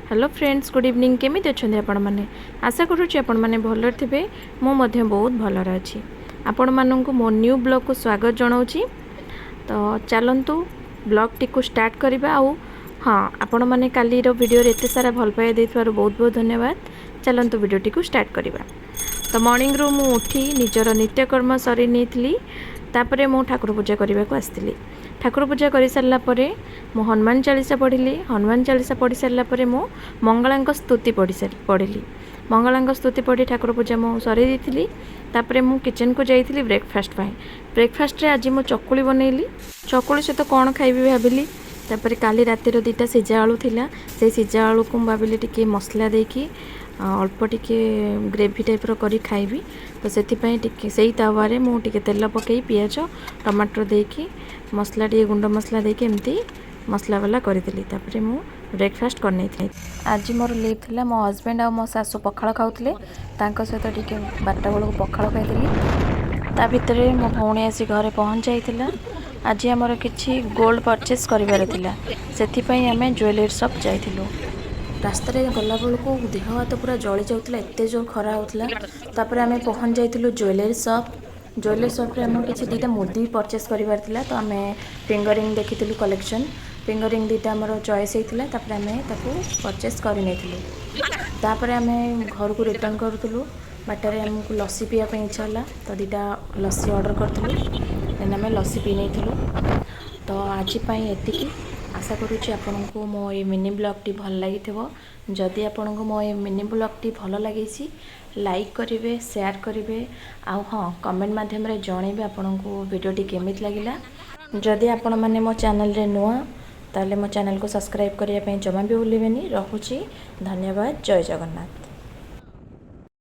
Hello friends, good evening. କେମିତି ଅଛନ୍ତି ଆପଣମାନେ? ଆଶା କରୁଛି ଆପଣମାନେ ଭଲରେ ଥିବେ। ମୁଁ ମଧ୍ୟ ବହୁତ ଭଲରେ ଅଛି। ଆପଣମାନଙ୍କୁ ମୋ ନ୍ୟୁ ବ୍ଲଗ୍କୁ ସ୍ୱାଗତ ଜଣାଉଛି। ତ ଚାଲନ୍ତୁ, ବ୍ଲଗ୍ଟିକୁ ଷ୍ଟାର୍ଟ କରିବା। ଆଉ ହଁ, ଆପଣମାନେ କାଲିର ଭିଡ଼ିଓରେ ଏତେ ସାରା ଭଲ ପାଇବା ଦେଇଥିବାରୁ ବହୁତ ବହୁତ ଧନ୍ୟବାଦ। ଚାଲନ୍ତୁ, ଭିଡ଼ିଓଟିକୁ ଷ୍ଟାର୍ଟ କରିବା। ତ ମର୍ଣ୍ଣିଂରୁ ମୁଁ ଉଠି ନିଜର ନିତ୍ୟକର୍ମ ସରି ନେଇଥିଲି। ତାପରେ ମୁଁ ଠାକୁର ପୂଜା କରିବାକୁ ଆସିଥିଲି। ଠାକୁର ପୂଜା କରିସାରିଲା ପରେ ମୁଁ ହନୁମାନ ଚାଳିଶା ପଢ଼ିଲି। ହନୁମାନ ଚାଳିଶା ପଢ଼ି ସାରିଲା ପରେ ମୁଁ ମଙ୍ଗଳାଙ୍କ ସ୍ତୁତି ପଢ଼ିଲି। ମଙ୍ଗଳାଙ୍କ ସ୍ତୁତି ପଢ଼ି ଠାକୁର ପୂଜା ମୁଁ ସରେଇ ଦେଇଥିଲି। ତାପରେ ମୁଁ କିଚେନକୁ ଯାଇଥିଲି ବ୍ରେକଫାଷ୍ଟ ପାଇଁ। ବ୍ରେକଫାଷ୍ଟରେ ଆଜି ମୁଁ ଚକୁଳି ବନେଇଲି। ଚକୁଳି ସହିତ କ'ଣ ଖାଇବି ଭାବିଲି। ତାପରେ କାଲି ରାତିର ଦୁଇଟା ସିଝା ଆଳୁ ଥିଲା। ସେଇ ସିଝା ଆଳୁକୁ ମୁଁ ଭାବିଲି ଟିକେ ମସଲା ଦେଇକି ଅଳ୍ପ ଟିକେ ଗ୍ରେଭି ଟାଇପ୍ର କରି ଖାଇବି। ତ ସେଥିପାଇଁ ଟିକେ ସେଇ ତାୱାରେ ମୁଁ ଟିକେ ତେଲ ପକାଇ, ପିଆଜ, ଟମାଟର ଦେଇକି, ମସଲା ଟିକେ, ଗୁଣ୍ଡ ମସଲା ଦେଇକି ଏମିତି ମସଲା ବାଲା କରିଦେଲି। ତାପରେ ମୁଁ ବ୍ରେକଫାଷ୍ଟ କରିନେଇଥିଲି। ଆଜି ମୋର ଲିଭ୍ ଥିଲା। ମୋ ହଜବେଣ୍ଡ ଆଉ ମୋ ଶାଶୁ ପଖାଳ ଖାଉଥିଲେ। ତାଙ୍କ ସହିତ ଟିକେ 12ଟା ବେଳକୁ ପଖାଳ ଖାଇଥିଲି। ତା ଭିତରେ ମୋ ଭଉଣୀ ଆସି ଘରେ ପହଞ୍ଚାଇଥିଲା। ଆଜି ଆମର କିଛି ଗୋଲ୍ଡ ପରଚେସ୍ କରିବାର ଥିଲା। ସେଥିପାଇଁ ଆମେ ଜୁଏଲେରୀ ସପ୍ ଯାଇଥିଲୁ। ରାସ୍ତାରେ ଗଲାବେଳକୁ ଦେହ ହାତ ପୁରା ଜଳି ଯାଉଥିଲା, ଏତେ ଜୋର ଖରା ହେଉଥିଲା। ତାପରେ ଆମେ ପହଞ୍ଚି ଯାଇଥିଲୁ ଜୁଏଲେରୀ ସପ୍। ଜୁଏଲେରୀ ସପ୍ରେ ଆମର କିଛି ଦୁଇଟା ମୁଦି ପରଚେସ୍ କରିବାର ଥିଲା। ତ ଆମେ ଫିଙ୍ଗରିଂ ଦେଖିଥିଲୁ କଲେକ୍ସନ୍। ଫିଙ୍ଗରିଂ ଦୁଇଟା ଆମର ଚଏସ୍ ହେଇଥିଲା। ତାପରେ ଆମେ ତାକୁ ପରଚେସ୍ କରିନେଇଥିଲୁ। ତାପରେ ଆମେ ଘରକୁ ରିଟର୍ଣ୍ଣ କରୁଥିଲୁ। ବାଟରେ ଆମକୁ ଲସି ପିଇବା ପାଇଁ ଇଚ୍ଛା ହେଲା, ତ ଦୁଇଟା ଲସି ଅର୍ଡ଼ର କରିଥିଲୁ। ଦେନ୍ ଆମେ ଲସି ପିଇ ନେଇଥିଲୁ। ତ ଆଜି ପାଇଁ ଏତିକି। ଆଶା କରୁଛି ଆପଣଙ୍କୁ ମୋ ଏଇ ମିନି ବ୍ଲଗ୍ଟି ଭଲ ଲାଗିଥିବ। ଯଦି ଆପଣଙ୍କୁ ମୋ ଏଇ ମିନି ବ୍ଲଗ୍ଟି ଭଲ ଲାଗିଛି, ଲାଇକ୍ କରିବେ, ସେୟାର କରିବେ ଆଉ ହଁ, କମେଣ୍ଟ ମାଧ୍ୟମରେ ଜଣେଇବେ ଆପଣଙ୍କୁ ଭିଡ଼ିଓଟି କେମିତି ଲାଗିଲା। ଯଦି ଆପଣମାନେ ମୋ ଚ୍ୟାନେଲରେ ନୂଆ, ତାହେଲେ ମୋ ଚ୍ୟାନେଲକୁ ସବସ୍କ୍ରାଇବ୍ କରିବା ପାଇଁ ଜମା ବି ଭୁଲିବେନି। ରହୁଛି, ଧନ୍ୟବାଦ, ଜୟ ଜଗନ୍ନାଥ।